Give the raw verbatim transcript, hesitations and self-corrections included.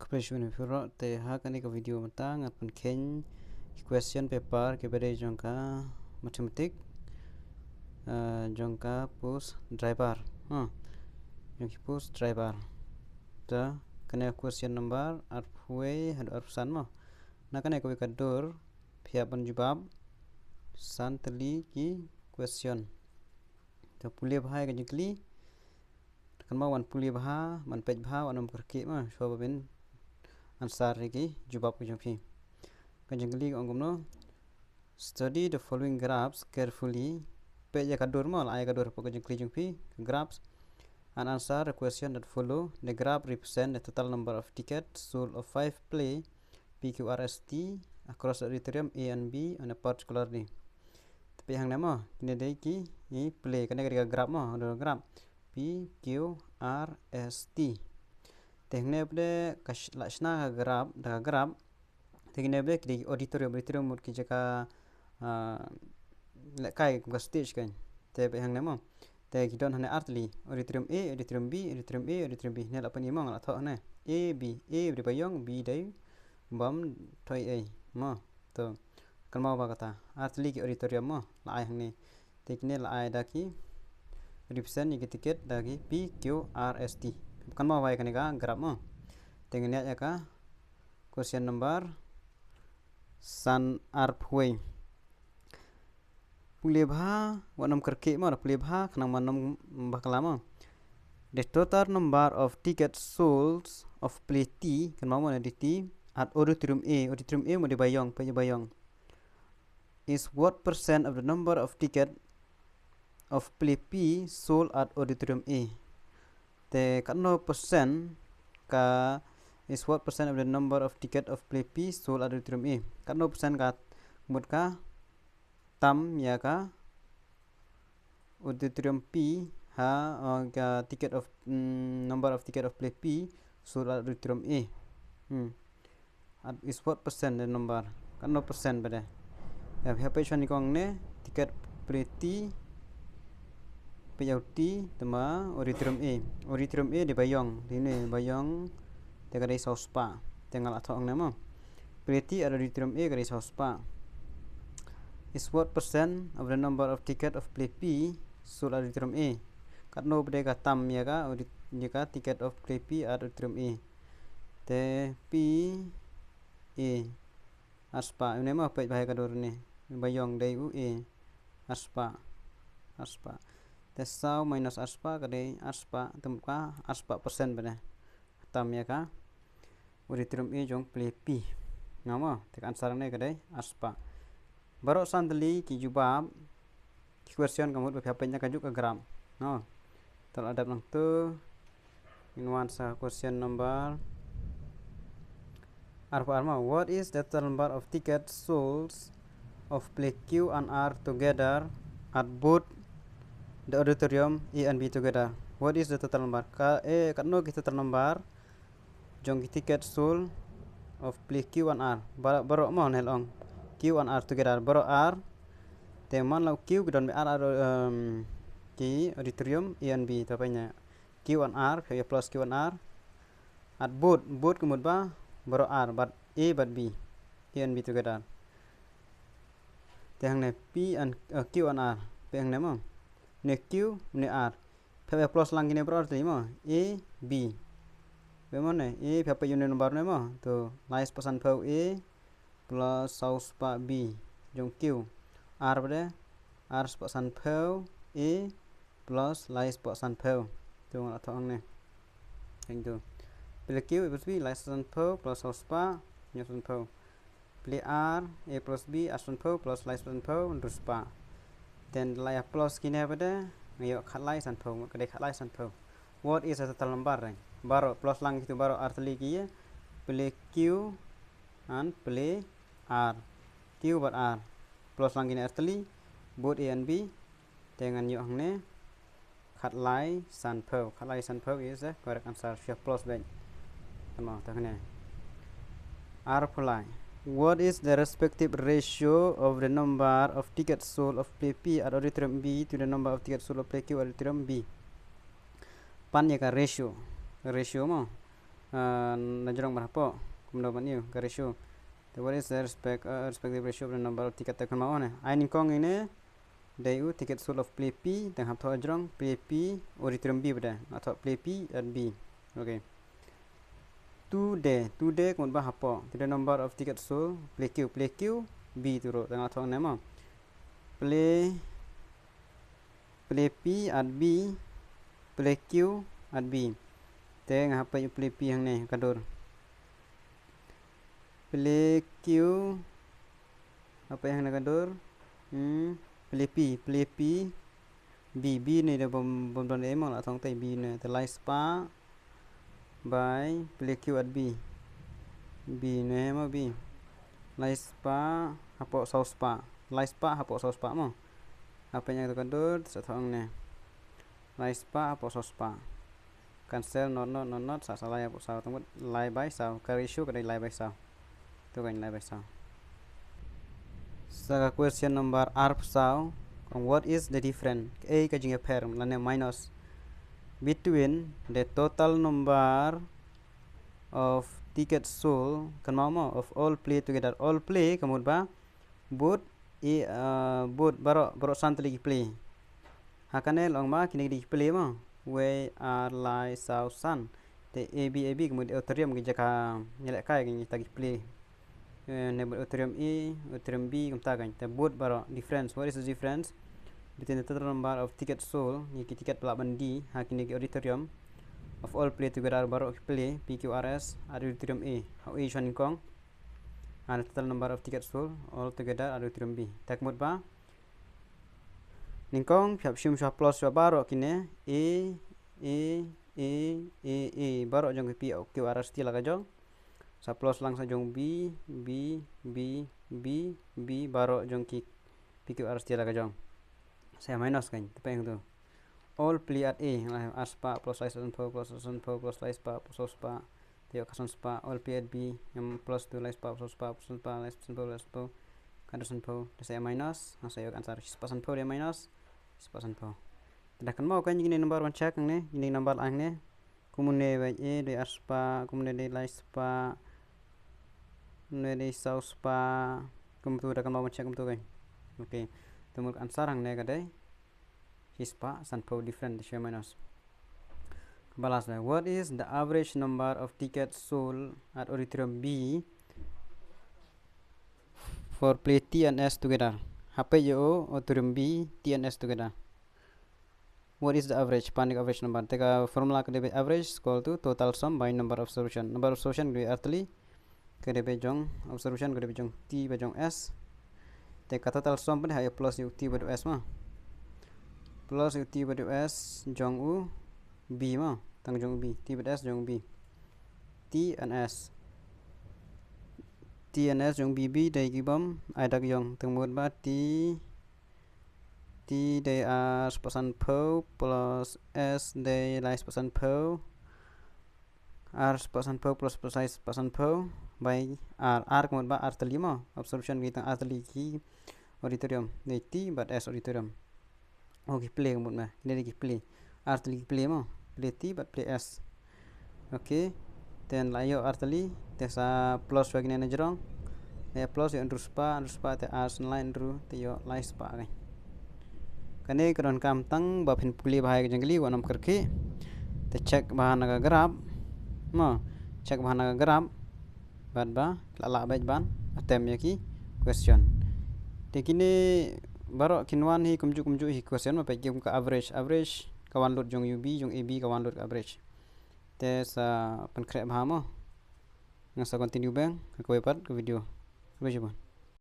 Pei shuh ne phi ro te ha kane ka video mynta ngan pynkheiñ ki question paper kiba dei jong ka mathematics, eh, jong ka post driver. Ha. Jong ki post driver. Te kane question number arphew haduh arphew san mo. Na kane kawei ka dur phi hap ban jubab san tylli ki question. Te pule bha ïa ka jingkylli. Kan mo wan pule bha, wan peit bha, wan ym kyrkieh mo, shuwa ba phin answer ïa ki jubab ki jong phi. Ka jingkylli ka ong kumno. Study the following graphs carefully. Peit ïa ka dur mo, la ai ka dur hapoh ka jingkylli jong phi, graphs, and answer the question that follow. The graph represent the total number of tickets sold of five play P Q R S T across the auditorium A and B on a particular day. Te peit hangne mo, kine dei ki, i play, kane ka dei ka graph mo, dei graph P Q R S T. Te hangne pat de ka sh-, la shna ka graph, da ka graph. Te kine pat de ki dei auditorium, auditorium mut ki jaka, ah, lehkai kum ka stage kan. Te peit hangne mo. Te ki don hangne ar tylli. Auditorium A, auditorium B, auditorium A, auditorium B. Ne la pyni mo nga la thoh hangne. A, B, A dei ba ïong, B dei bym thoh ei ei. Mo. To. Kan mo ba kata. Ar tylli ki auditorium mo. La ai hangne. Te kine la ai da ki represent ïa ki ticket da ki P Q R S T. Kan mo ba ïa kane ka graph mo. Te ngin ïa ka question number san arphew. Pule bha, wat nym kyrkieh mo, pule bha, khnang ban nym bakla mo. The total number of tickets sold of play T, kan mo ne dei T, at auditorium A, auditorium A mo dei ba ïong, peit ïa ba ïong. Is what percent of the number of ticket of play P sold at auditorium A. Te katno percent ka, is what percent of the number of ticket of play P sold at auditorium A. Katno percent ka mut ka tam ïa ka auditorium P ha, uh, ka ticket of, mm, number of ticket of play P sold at auditorium A. Hmm. At is what percent the number? Katno percent pat de? Ïa, phi hap peit shwa ne kong ne, ticket play T, peit ïa u T, te ma auditorium A. Auditorium A dei ba ïong, dei ne ba ïong, te ka dei saw spah. Te nga la thoh hangne mo. Play T at auditorium A ka dei saw spah. Is what percent of the number of ticket of play P sold at auditorium A? Katno pat de ka tam ïa ka audit-, ïa ka ticket of play P at auditorium A? Te P A. Ar spah, une mo peit bha ïa ka dur ne. Ba ïong dei u A. Ar spah. Ar spah. Te saw minus ar spah ka dei ar spah, te mut ka ar spah percent pat de. Tam ïa ka auditorium A jong play P. Nga mo, te ka answer ne ka dei ar spah. Baroh san tylli ki jubab ki question ka mut ba phi hap peit na kajuh ka graph. No. Te la dep nangtu. Ngin wan sa question number arphew ar mo. What is the total number of tickets sold of play Q and R together at both the auditorium A and B together? What is the total number? Ka, eh, katno ki total number jong ki ticket sold of play Q and R. Baroh, baroh mo ne long. Q and R together. Baroh ar. Te man la u Q ki don beit ar, ar, um, ki auditorium A and B. Te peit ne. Q and R, phi ïa plus Q and R. At both, both ka mut ba baroh ar, bad A bad B. A and B together. Te hangne P and, uh, Q and R. Peit hangne mo. Ne Q, ne R. Phi ïa plus lang kine baroh ar te mo. A, B. Peit mo ne, A, phi ïa peit ïa u number ne mo. To, lai spah sanphew A plus saw spah B jong Q. R pat de, ar spah sanphew A plus lai spah sanphew. To nga la thoh hangne. Thank you. Peit la Q, A plus B, lai spah sanphew plus saw spah, hynñiew spah sanphew. Peit la R, A plus B, ar spah sanphew plus lai spah sanphew, hynriew spah. Then la ïa plus kine pat de, nga ïoh khatlai sanphew, ka dei khatlai sanphew. What is the total number, eh? Baroh, plus lang kitu baroh ar tylli ki ïa. Peit la Q and peit la R. Q bad R. Plus lang kine ar tylli, both A and B. Te ngan ïoh hangne khatlai sanphew. Khatlai sanphew is the correct answer. Shu plus beit. Tama, te hangne. Arphew lai. What is the respective ratio of the number of tickets sold of play P at auditorium B to the number of tickets sold of play Q at auditorium B? Pan ïa ka ratio. Ratio mo. Ah, na jrong ban hapoh kumno ban ïoh ka ratio. Te what is the respect, uh, respective ratio of the number of ticket te kumno ne? Ai nyngkong ine dei u ticket sold of play P, te hap thoh jrong play P auditorium B bad nga thoh play P at B. Okay. Two day, two day kumut ba hapoh. Te the number of ticket sold, play Q, play Q B tu ro, te nga thoh ne mo. Play play P at B, play Q at B. Te nga hap peit play P hangne ka dur. Play Q, hap peit hangne ka dur. Hmm, play P, play P B, B ne da bom bom don emo la thong te B ne te lai spah by play Q at B. B ne mo B. Lai spah hapoh saw spah. Lai spah hapoh saw spah mo. Hap peit ïa ka dur sa thong ne. Lai spah hapoh saw spah. Cancel, not, not, not, not, sa, sa lai hapoh saw, tang mut lai by saw, ka ratio ka dei lai by saw. Tu kan lai by saw. Sa ka question number arphew saw, kong what is the difference? Ei ka jingïapher, lane minus. Between the total number of tickets sold, kan mau mo, of all play together. All play, kumut ba, both, i, uh, both, baroh, baroh san tylli ki play. Ha kane long ma, kine ki play mo. Wei, ar, lai, saw, san. Te A B, A B, kumut auditorium ki jaka, ïalehkai ki ta ki play. Eh, ne auditorium A, auditorium B, kumta kan. Te both baroh, difference. What is the difference between the total number of tickets sold, ïa ki ticket ba lah ban die, ha kine ki auditorium, of all play together baroh ki play, P Q R S, at auditorium A. Ha A shwa nyngkong. And the total number of tickets sold all together at auditorium B. Te kumut ba. Nyngkong, phi hap shim shwa plus shwa baroh kine, A, A, A, A, A, baroh jong ki P Q R S te la ka jong. Sa plus lang sa jong B, B, B, B, B, baroh jong ki P Q R S te la ka jong. Sa minus kan, te peit tu. All play at A, ar spah plus lai spah sanphew plus sanphew plus lai spah plus saw spah. Te ïoh ka san spah, all play at B, em plus tu lai spah plus saw spah plus san spah, lai spah sanphew, lai spah, ka dei sanphew, te sa minus, ha sa ïoh ka answer, spah sanphew dei minus, spah sanphew. Te da kan mau kan ïa kine number ban check hangne, ïa kine number hangne. Kumne ba A dei ar spah, kumne dei lai spah, kumne dei saw spah, kumtu da kan mau ban check kumtu kan. Okay. Te mut ka answer hangne ka dei shi spah sanphew, different, shi minus. Balas le. What is the average number of tickets sold at auditorium B for play T and S together? Hap peit ïa u auditorium B, T and S together. What is the average? Pan ïa ka average number. Te ka formula ka dei ba average equal to total sum by number of observation. Number of observation ka dei ar tylli. Ka dei ba jong observation, ka dei ba jong T bad jong S. Te ka total sum pat ha ïa plus ïa u T bad u S ma. Plus ïa u T bad u S jong u B ma. Tang jong u B. T bad S jong u B. T and S. T and S jong u B, B dei ki bym ai dak ïong, tang mut ba T, T dei ar spah sanphew plus S dei lai spah sanphew. Ar spah sanphew plus plus lai spah sanphew by ar, ar ka mut ba ar tylli ma. Observation ki tang ar tylli ki auditorium. Dei T bad S auditorium. Oh, ki play ka mut ma. Kine dei ki play. Ar tylli ki play ma. Play T bad play S. Okay. Te la ïoh ar tylli, te sa plus wa kine na jrong. Te plus ïoh hynriew spah, hynriew spah, te ar san lai hynriew, te ïoh lai spah kan. Kane ka donkam tang ba phin pule bha ïa ka jingkylli, wat nym kyrkieh. Te check bha na ka graph. Mo, check bha na ka graph. Bad ba la lah beit ban attempt ïa ki question. Te kine baroh kin wan hi kumjuh kumjuh hi question, ma peit ki kum ka average, average ka wan lut jong U B, jong A B ka wan lut ka average. Te sa pynkhreh bha mo. Nga sa continue biang ha kawei pat ka video. Khublei shibun.